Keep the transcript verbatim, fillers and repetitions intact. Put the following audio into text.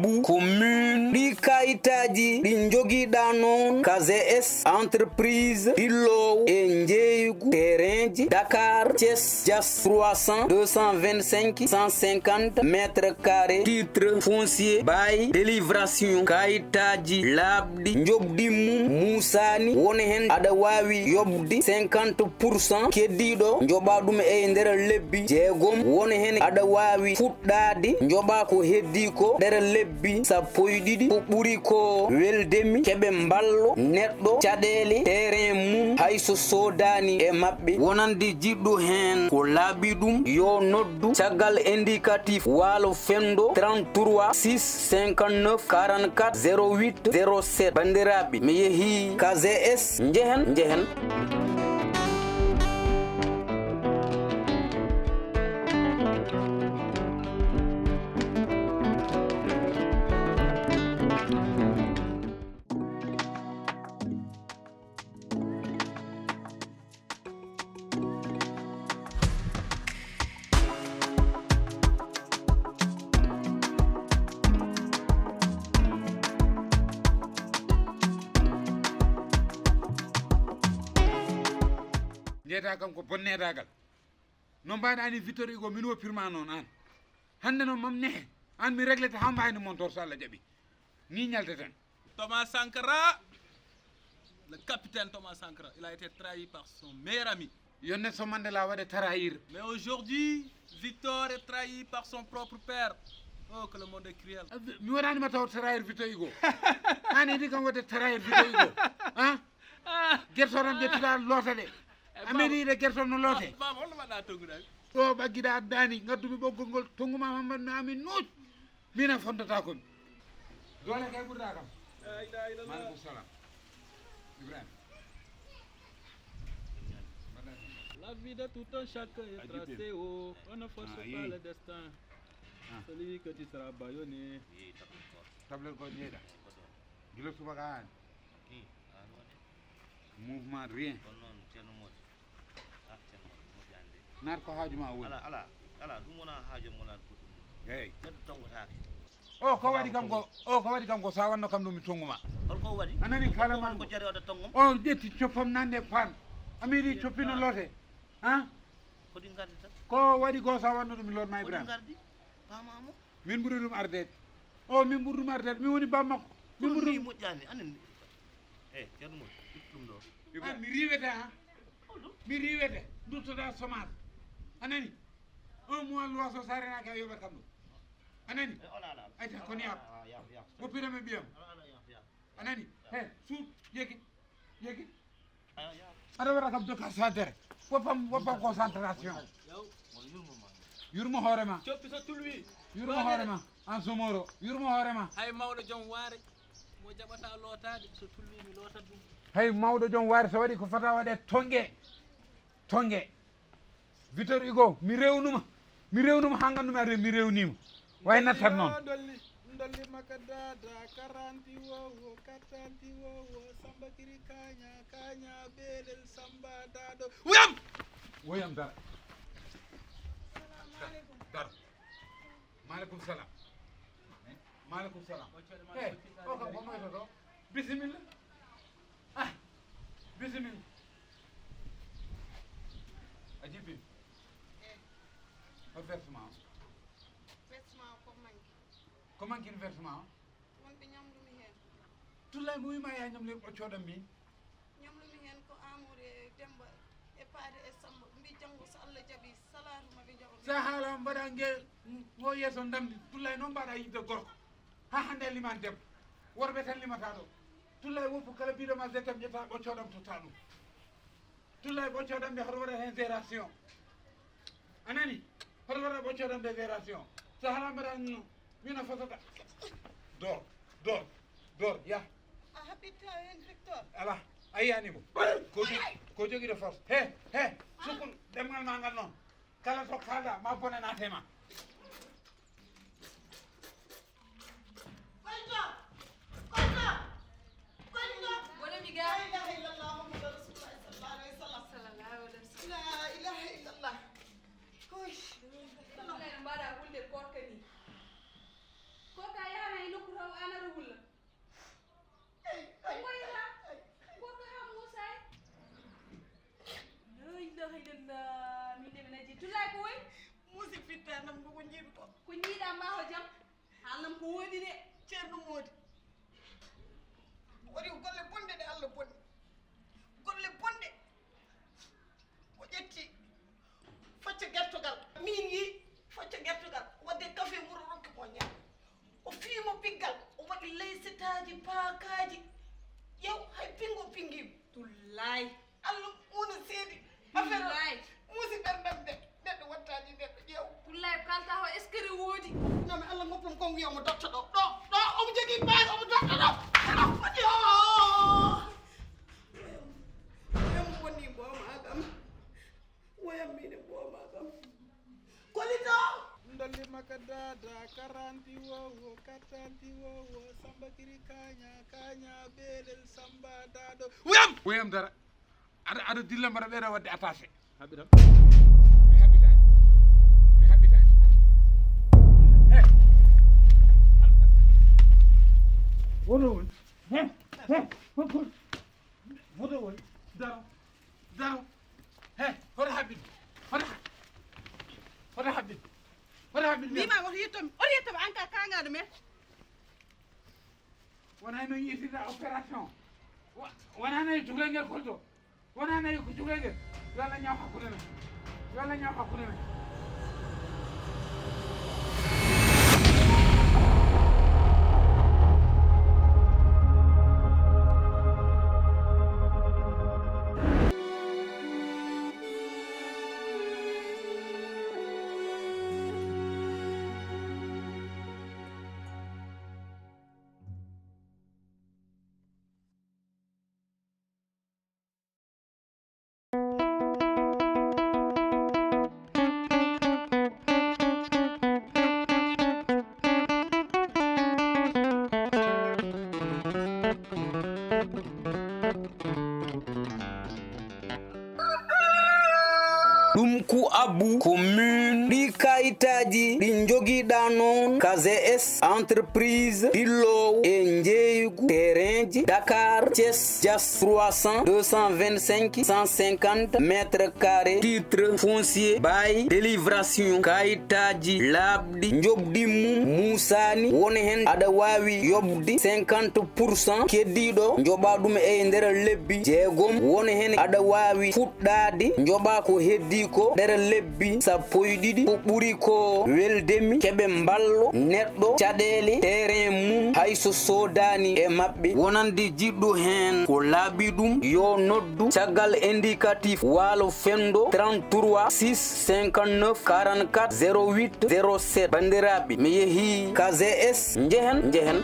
Sabu commune ɗi kayitaaji ɗi njogiɗa noon, K G S, entreprise ɗi loow e njeeygu terrainji Dakar, Thiès, Diass, trois cents, deux cent vingt-cinq, cent cinquante mètres carrés, titre foncier, bail, délibération, kayitaaji laaɓɗi, njoɓdi mum muusaani, won heen aɗa waawi yoɓde cinquante pour cent, keddiiɗo njoɓa ɗum e nder lebbi jeegom, won heen aɗa waawi fuɗɗaade njoɓa ko heddii ko nder lebbi sappo e ɗiɗi. Ko ɓuri ko weldemi, keɓe mballo neɗɗo caɗeele terrain mum hay so soodaani e maɓɓe. Wonande jiɗɗo heen ko laaɓi ɗum, yo noddu caggal indicatif Waalo Fenndo, trente-trois six cinquante-neuf quarante-quatre zéro huit zéro sept. Banndiraaɓe, mi yehii K Z S, njehen, njehen. Njeetaa kam ko bonneedaagal. No mbaɗa ni Victor Hugo, min woppirma noon aan. Hannde noon mam nehe. Aan mi reglete haa mbaayni montor so Allah jaɓi. Ni ñalteten. Thomas Sankara, le capitaine Thomas Sankara, il a été trahi par son meilleur ami. Yonne so Mandela waɗe trahir. Mais aujourd'hui, Victor est trahi par son propre père. Oh, que le monde est cruel. Mi waɗani ma taw trahir Victor Hugo. Aan idi kam waɗde trahir Victor Hugo. Hein? Gertoɗam ƴettuɗa loota ɗe. Amedi yiɗe gertoɗam no loote. Baba, holno mbaɗɗa tonngude? Ɗo ɓaggiɗa addaani, ngadduɓe ɓoggol ngol, tonngu ma Mamadou no amin nuuj. Min a fondata kon. Doole kay ɓurɗa kam. La ilaha illallah. Maaleykum salaam. Ibrahima. Mbaɗɗa e tampere? La vie de tout un chacun est tracée, oh, on ne force pas le destin. Celui que tu seras bâillonné. Tablel ko ƴeeɗa. Gila subaka an. Mouvement rien. Kono noon, Ceerno Mody. Ah, Ceerno Mody, moƴƴaani de. Naar ko haaju ma woni. Ala, ala, ala, ɗum wonaa haaju am, wonaa goɗɗum. Eey. Neɗɗo tonngotaake. O ko waɗi kam ko, o ko waɗi kam ko, sa wanno kam ɗum mi tonngu ma. Holko waɗi? A nani kala ma ko jari o da tonngom? O ƴetti coppam nande paan. A miiri coppino loote. Han? Ko ɗi ngardi tan? Ko waɗi ko sa wanno ɗum mi loot ma Ibrahima. Ko ɗi ngardi? Pamamo? Min ɓuri ɗum ardeede. O, min ɓuri ɗum ardeede. Min woni bammakko. Min ɓuri ɗum moƴƴaani. Anen. Eh, Ceerno Mody, itta ɗum ɗo. An, mi riiwete, ha? Mi riiwete. Duttoɗa chômage. A nani? Un mois loyer so sarenaki a yoɓat kam ɗum. A nani? Eh, ola, ala, ala. Ayca, kon yaab. Ala, ala, yaab, yaab. Woppirami ɓiyam. Ala, ala, yaab, yaab. A nani? He, suut, yeki, yeki. Aɗa waɗa kam de concentrer. Woppam, woppam concentration. Yurmo hoore ma. Coppi so tulwi. Yurmo hoore ma. An somoro. Yurmo hoore ma. Hay mawɗo joom waare mo jaɓata lootaade, so tulwi mi lootat ɗum. Hay mawɗo joom waare so waɗi ko fota waɗe tonge. Tonge. Victor Hugo, mi rewnuma. Mi rewnuma ha nganndu-mi a rew-, mi rewnima. Way nattat noon. Dolli, dolli makka dada, karanti wowo, katanti wowo, samba kiri kaña, kaña, belel samba dado. Woyam! Woyam dara. Dara. Maaleykum salaam. Maaleykum salaam. Hey, o kam ko moytoto? Bisimilla. Ah, bisimilla. A jippin. Eh. Hol versement o? Versement o ko manki. Ko manki versement o? Wonɓe ñamlumi heen. Tullay mo wima ya ñamle o coodam min. Ñamlumi heen ko Amadou e Demba e Paade e Samba. Mbi janngo so Allah jaɓi salaatu ma ɓe njaɓa. Sa haala mbaɗa nge ngo yeeso ndamdi. Tullay noon mbaɗa yidde gorko. Ha hannde liman debbo. Worɓe tan limata ɗo. Tullay woppu kala biɗoma je t'aime ƴetta ɓoccoo ɗam totta ɗum. Tullay ɓoccoo ɗam ɓe hoto waɗa heen gération. A nani? Hoto waɗa ɓoccoo ɗam ɓe gération. So hala mbaɗa mm, mina fotata. Dor, dor, dor, ya. A haɓɓitta heen Victor? Ala, a yiyani mo. Ko jo-, ko jogiɗo force. He, he, sukkun ɗemngal ma ngal noon. Kala to kalɗa, ma bone naate ma. Koyto! Koyto! Koyto! Bonomi ga. La ilaha illallah Muhammadu Rasulullah sallallahu alaihi wasallam. Sallallahu alaihi wasallam. La ilaha illallah. Koy. Ɗum mbaɗa hulde korka ni. Korka yahana e Ana Ruhulla. Ko yiɗa? Gorko haa Muusa e? La ilaha illallah. Min de mi najji. Tullaay ko wayi? Muusi fitta nam ko ko njiiɗu ko. Ko njiiɗa ma ho jam? Haalnam ko woodi de. Ceerno Moodi. Waɗi ko golle bonɗe ɗe Allah bonni. Golle bonɗe. O ƴetti facca gertogal. Min yi facca gertogal. Wadde kafe muro rokki mo ñaam. O fii mo piggal. O waɗi laysitaaji paakaaji. Ƴeew hay pingo pingimo. Tullaay. Allah muna seedi. Affaire o muusi ɓerndam de. Neɗɗo wattaani neɗɗo ƴeew. Tullaay ko kalta o eskere woodi. Nami Allah moppum kon wiya omo dotta ɗo. Ɗo, ɗo, omo jogii baal, omo dotta ɗo. Ɗo, ɗo, yo. Woyam bonni booma kam. Woyam mine booma kam. Kolito. Ndolli maka dada, karanti wowo, katanti wowo, samba kiri kanya, kanya belel samba dado. Woyam! Woyam dara. Aɗa, aɗa dilla mbaɗa ɓeeɗa waɗde attaché. Haɓiram. Mi haɓitaani. Mi haɓitaani. He. Wono woni. He, he, hokku. Moto woni. Daro. Daro. He, hoto haɓɓin. Hoto ha-, hoto haɓɓin. Hoto haɓɓin. Mbima woto yettomi. Oto yettomi an ka kangaɗo men. Wona no yirtira opération. Wa-, wona no e juglangel kolto. Wona no e ko juglangel. Yo Allah ñaaw hakkunde men. Yo Allah ñaaw hakkunde men. Ɗum ku abbu ko min ɗi kayitaaji ɗi njogiɗa noon, K Z S, entreprise ɗilloowo e njeeygu terrainji Dakar, Thiès, Diass, trois cents, deux cent vingt-cinq, cent cinquante mètres carrés, titre foncier, bail, délibération, kayitaaji laaɓɗi, njoɓdi mum muusaani, won heen aɗa waawi yoɓde cinquante pour cent, keddiiɗo njoɓa ɗum e nder lebbi jeegom, won heen aɗa waawi fuɗɗaade njoɓa ko heddii ko nder lebbi sappo e ɗiɗi. Ko ɓuri ko weldemi keɓe mballo neɗɗo caɗeele terrain mum hay so soodaani e maɓɓe. Wonande jiɗɗo heen ko laaɓi ɗum, yo noddu caggal indicatif Waalo Fenndo trente-trois six cinquante-neuf quarante-quatre zéro huit zéro sept. Banndiraaɓe, mi yehii K Z S, njehen, njehen.